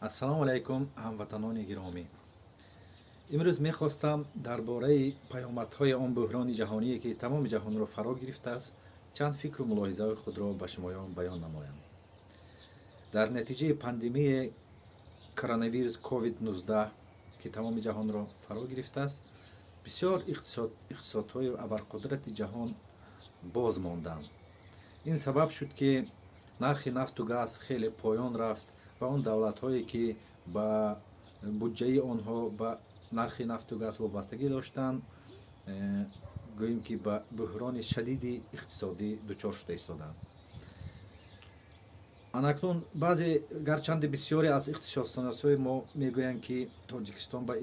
Ассалому алайкум, ҳамватанони гиромӣ. Имрӯз мехостам дар бораи паёмадҳои он буҳрони ҷаҳоние, ки тамоми ҷаҳонро фаро гирифтааст, чанд фикру мулоҳизаҳои худро ба шумоён баён намоям. Дар натиҷаи пандемияи коронавирус COVID-19, ки тамоми ҷаҳонро фаро гирифтааст, бисёр иқтисодҳои абарқудрати ҷаҳон боз монданд. Ин сабаб шуд, ки нархи нафту газ хеле поён рафт ва он давлатҳое, ки ба буҷаи онҳо ба нархи нафту газ вобастагӣ доштанд, гӯем ки ба буҳрони шадиди иқтисодӣ дучор шуда истоданд. Анакнун баъзе, гарчанде бисёре аз иқтисодшиносҳои мо мегӯянд, ки Тоҷикистон ба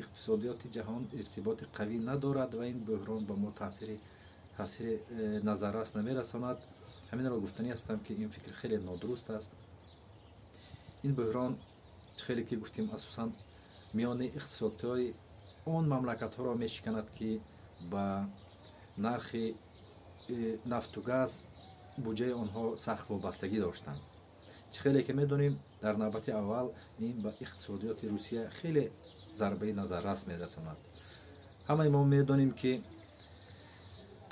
иқтисодиёти ҷаҳон иртиботи қавӣ надорад ва ин буҳрон ба мо таъсири назаррас намерасонад, ҳаминро гуфтанӣ ҳастам, ки ин фикр хеле нодуруст аст. Ин буҳрон, хеле ки гуфтем, асосан миёни иқтисодҳои он мамлакатҳоро мешиканад, ки ба нархи нафту газ буҷаи онҳо сахт вобастагӣ доштанд. Чӣ хеле ки медонем, дар навбати аввал ин ба иқтисодиёти Русия хеле зарбаи назаррас мерасонад. Ҳамаи мо медонем, ки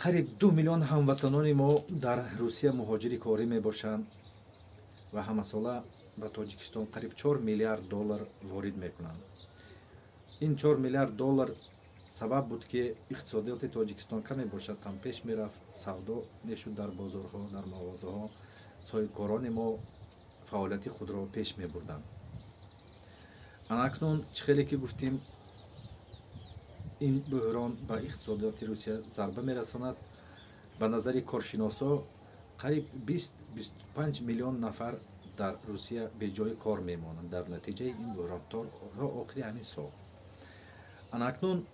қариб 2 миллион ҳамватанони мо дар Русия муҳоҷири корӣ мебошанд ва ҳамасола ба Тоҷикистон қариб 4 миллиард доллар ворид мекунанд. Ин 4 миллиард доллар сабаб буд, ки иқтисодиёти Тоҷикистон каме бошад ҳам пеш мерафт, савдо мешуд дар бозорҳо, дар мағозаҳо, соҳибкорони мо фаъолияти худро пеш мебурданд. Анакнун, чӣ хеле ки гуфтем, ин буҳрон ба иқтисодиёти Русия зарба мерасонад. Ба назари коршиносо, қариб 20-25 миллион нафар дар Русия беҷои кор мемонанд дар натиҷаи ин буҳрон то охири ҳамин сол. Анакнун,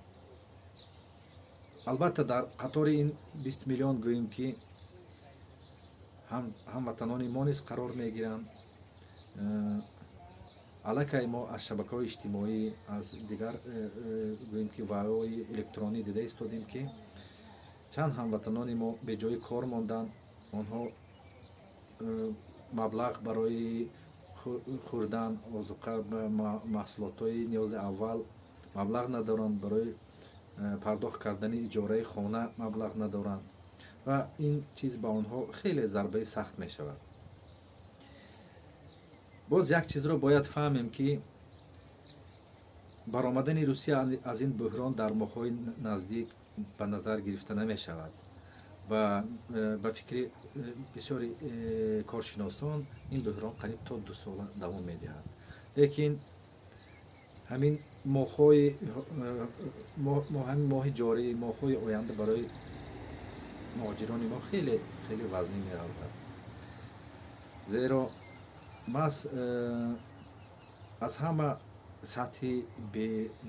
албатта, дар қатори ин 20 миллион, гӯем ки, ҳамватанони мо низ қарор мегиранд. Аллакай мо аз шабакаҳои иҷтимоӣ, аз дигар, гӯем ки, ваъҳои электронӣ дида истодем, ки чанд ҳамватанони мо беҷои кор монданд. Онҳо маблағ барои хӯрдан, озуқа, маҳсулотҳои ниёзи аввал маблағ надоранд, барои пардохт кардани иҷораи хона маблағ надоранд ва ин чиз ба онҳо хеле зарбаи сахт мешавад. Боз як чизро бояд фаҳмем, ки баромадани Русия аз ин буҳрон дар моҳҳои наздик ба назар гирифта намешавад. Ба фикри бисёри коршиносон, ин буҳрон қариб то 2 сола давом медиҳад. Лекин ҳамин моҳҳои, ҳамин моҳи ҷорӣ, моҳҳои оянда барои муҳоҷирони мо хеле хеле вазнин меғалтад, зеро маҳз аз ҳама сатҳи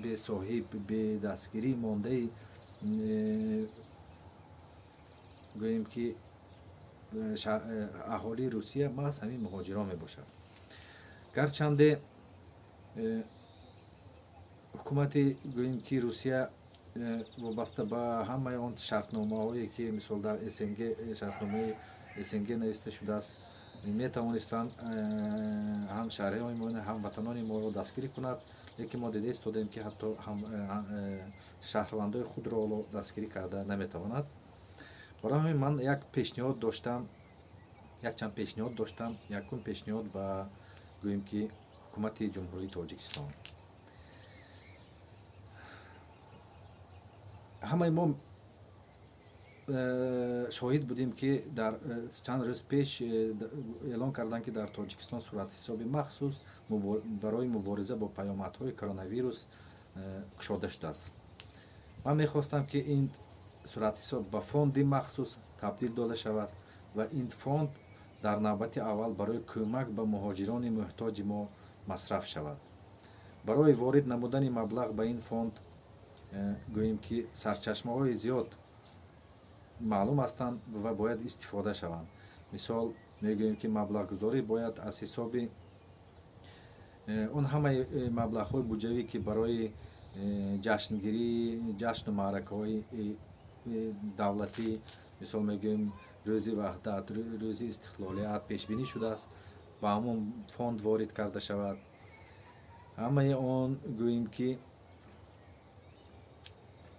бесоҳиб, бедастгирӣ мондаи, гӯем ки, аҳолии Русия маҳз ҳамин муҳоҷирон мебошад. Гарчанде ҳукумати, гӯем ки, Русия вобаста ба ҳамаи он шартномаҳое, ки мисол дар СНГ, шартномаи СНГ нависта шудааст, метавонистанд ҳамшаҳриҳои мо, ҳамватанони моро дастгирӣ кунад, лекин мо дида истодаем, ки ҳатто шаҳрвандои худро ҳоло дастгирӣ карда наметавонад. Барои ҳамин ман як пешниҳод доштам, якчанд пешниҳод доштам. Якум пешниҳод ба, гӯем ки, ҳукумати Ҷумҳурии Тоҷикистон. Ҳамаи мо шоҳид будем, ки дар чанд рӯз пеш эълон карданд, ки дар Тоҷикистон суратҳисоби махсус барои мубориза бо паёмадҳои коронавирус кушода шудааст. Ман мехостам, ки ин суратҳисоб ба фонди махсус табдил дода шавад ва ин фонд дар навбати аввал барои кӯмак ба муҳоҷирони муҳтоҷи мо масраф шавад. Барои ворид намудани маблағ ба ин фонд, гӯем ки, сарчашмаҳои зиёд маълум ҳастанд ва бояд истифода шаванд. Мисол мегӯем, ки маблағгузорӣ бояд аз ҳисоби он ҳамаи маблағҳои буҷавӣ, ки барои ҷашнгирӣ, ҷашну маъракаҳои давлатӣ, мисол мегӯем, Рӯзи Ваҳдат, Рӯзи Истиқлолият пешбинӣ шудааст. ба ҳамон фонд ворид карда шавад. Ҳамаи он, гӯем ки,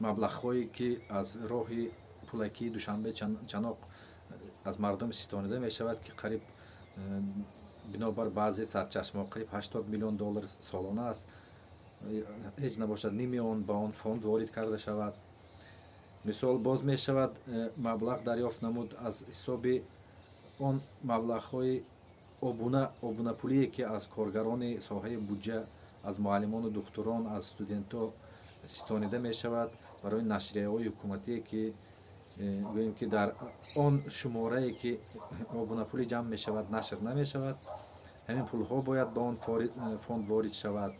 маблағҳое, ки аз роҳи пулакии Душанбе Чаноқ аз мардум ситонида мешавад, ки қариб, бинобар баъзе сарчашмаҳо, қариб 80 миллион доллар солона аст, ҳеҷ набошад, ними он ба он фонд ворид карда шавад. Мисол, боз мешавад маблағ дарёфт намуд аз ҳисоби он маблағҳои обунапулие, ки аз коргарони соҳаи буҷа, аз муаллимону духтурон, аз студентҳо ситонида мешавад барои нашрияҳои ҳукуматие, ки гӯем ки дар он шуморае, ки обунапулӣ ҷамъ мешавад, нашр намешавад. Ҳамин пулҳо бояд ба он фонд ворид шавад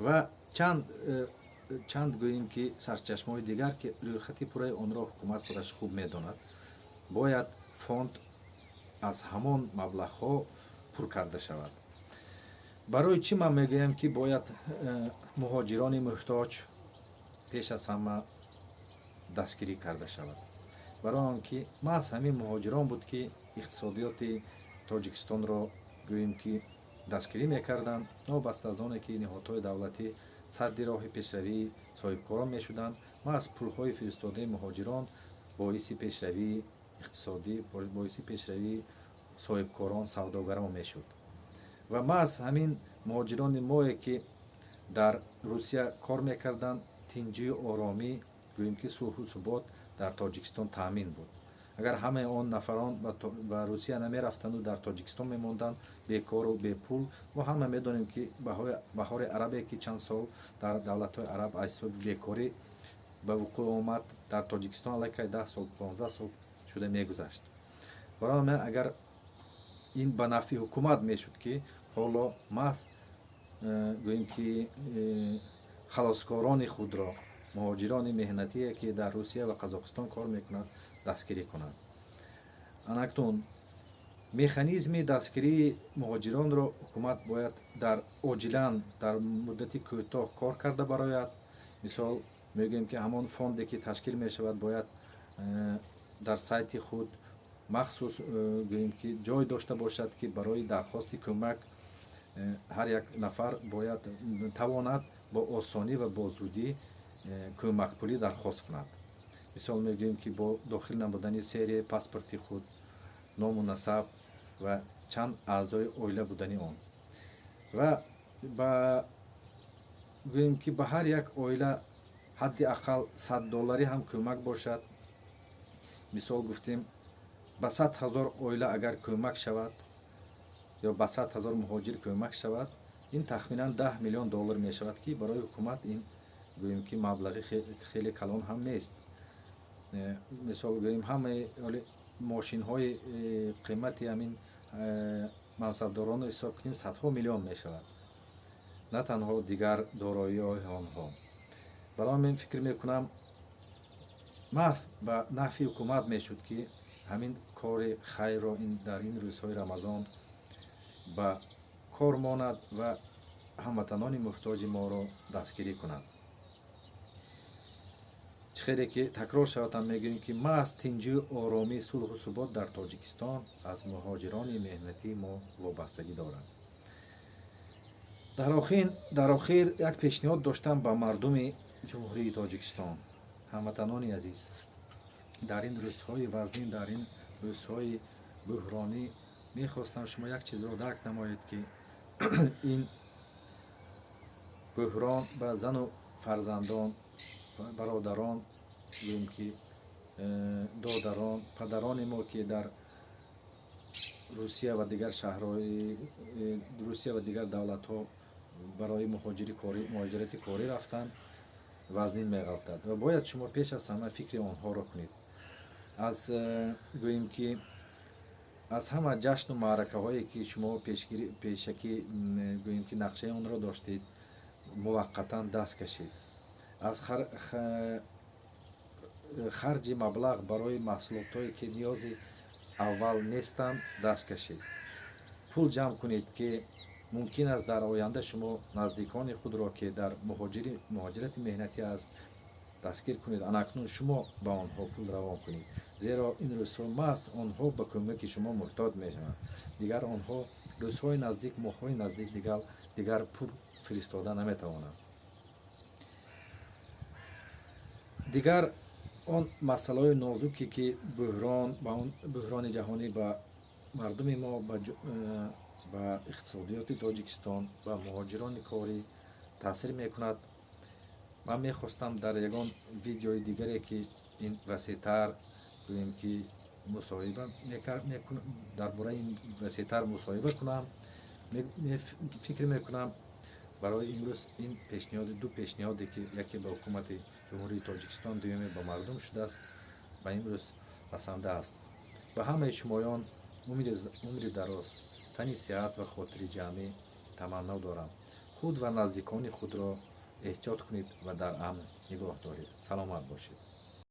ва чанд, гӯем ки, сарчашмаҳои дигар, ки рӯйхати пурраи онро ҳукумат худаш хуб медонад. Бояд фонд аз ҳамон маблағҳо пур карда шавад. Барои чӣ ман мегӯям, ки бояд муҳоҷирони муҳтоҷ пеш аз ҳама дастгирӣ карда шавад? Барои он ки маҳз ҳамин муҳоҷирон буд, ки иқтисодиёти Тоҷикистонро, гӯем ки, дастгирӣ мекарданд. Новобаста аз оне ки ниҳодҳои давлатӣ садди роҳи пешравии соҳибкорон мешуданд, маҳз пулҳои фиристодаи муҳоҷирон боиси пешравии иқтисодӣ, боиси пешравии соҳибкорон, савдогарон мешуд. Ва маҳз ҳамин муҳоҷирони мое, ки дар Русия кор мекарданд, тинҷию оромӣ, гӯем ки, сулҳу субот дар Тоҷикистон таъмин буд. Агар ҳамаи он нафарон ба Русия намерафтанду дар Тоҷикистон мемонданд, бекору бепул, мо ҳама медонем, ки баҳори арабе, ки чанд сол дар давлатҳои араб аз ҳисоби бекорӣ ба вуқӯъ омад, дар Тоҷикистон аллакай 10 сол, 15 сол шуда мегузашт. Барои ман, агар ин ба нафъи ҳукумат мешуд, ки ҳоло маҳз, гӯем ки, халоскорони худро, муҳоҷирони меҳнатие, ки дар Русия ва Қазоқистон кор мекунад, дастгирӣ кунад. Анакнун механизми дастгирии муҳоҷиронро ҳукумат бояд дар оҷилан, дар муддати кӯтоҳ кор карда барояд. Мисол, мегӯем, ки ҳамон фонде, ки ташкил мешавад, бояд дар сайти худ махсус, гӯем ки, ҷой дошта бошад, ки барои дархости кӯмак ҳар як нафар бояд тавонад бо осонӣ ва бо зудӣ кӯмакпулӣ дархост кунад. Мисол, мегӯем, ки бо дохил намудани серияи паспорти худ, ному насаб ва чанд аъзои оила будани он ва ба, гӯем ки, ба ҳар як оила ҳадди ақал 100 долларӣ ҳам кӯмак бошад. Мисол гуфтем, ба 100 000 оила агар кӯмак шавад ё ба 100 000 муҳоҷир кӯмак шавад, ин тахминан 10 миллион доллар мешавад, ки барои ҳукумат ин, гӯем ки, маблағи хеле калон ҳам нест. Мисол гӯем, ҳамаи мошинҳои қимати ҳамин мансабдоронро ҳисоб кунем, садҳо миллион мешавад, на танҳо дигар дороиҳои онҳо. Барои ман фикр мекунам, маҳз ба нафъи ҳукумат мешуд, ки ҳамин кори хайрро дар ин рӯзҳои Рамазон ба кор монад ва ҳамватанони муҳтоҷи моро дастгирӣ кунад. Чӣ хеле ки такрор шавад ҳам, мегӯем, ки маҳз тинҷию оромӣ, сулҳу субот дар Тоҷикистон аз муҳоҷирони меҳнатии мо вобастагӣ дорад. Дар охир як пешниҳод доштам ба мардуми Ҷумҳурии Тоҷикистон. Ҳамватанони азиз, дар ин рӯзҳои вазнин, дар ин рӯзҳои буҳронӣ мехостам шумо як чизро дарк намоед, ки ин буҳрон ба зану фарзандон, бародарон, гӯем ки, додарон, падарони мо, ки дар Русия ва дигар шаҳрҳои Русия ва дигар давлатҳо барои муҳоҷирати корӣ рафтанд, вазнин меғалтад ва бояд шумо пеш аз ҳама фикри онҳоро кунед. Аз гӯем ки, аз ҳама ҷашну маъракаҳое, ки шумо пешакӣ, гӯем ки, нақшаи онро доштед, муваққатан даст кашед. Аз харҷи маблағ барои маҳсулотҳое, ки ниёзи аввал нестанд, даст кашед. Пул ҷамъ кунед, ки мумкин аст дар оянда шумо наздикони худро, ки дар муҳоҷирати меҳнатӣ аст. Дастгир кунед. Ана акнун шумо ба онҳо пул равон кунед, зеро ин рӯзҳо маҳз онҳо ба кӯмаки шумо муҳтоҷ мешаванд. Дигар онҳо рӯзҳои наздик, моҳҳои наздик дигар пул фиристода наметавонанд. Дигар он масъалаҳои нозуке, ки буҳрон ба он буҳрони ҷаҳонӣ ба мардуми мо, ба иқтисодиёти Тоҷикистон, ба муҳоҷирони корӣ таъсир мекунад, ман мехостам дар ягон видеои дигаре, ки ин васеътар гӯем, ки мусоҳиба дар бораи ин васеътар мусоҳиба кунам. Фикр мекунам, барои имрӯз ин пешниҳоди, ду пешниҳоде, ки яке ба ҳукумати Ҷумҳурии Тоҷикистон, дуюме ба мардум шудааст, ба имрӯз басанда аст. Ба ҳамаи шумоён умри дароз, тани сиҳат ва хотири ҷамъӣ таманно дорам. Худ ва наздикони худро эҳтиёт кунед ва дар амн нигоҳ доред. Саломат бошед.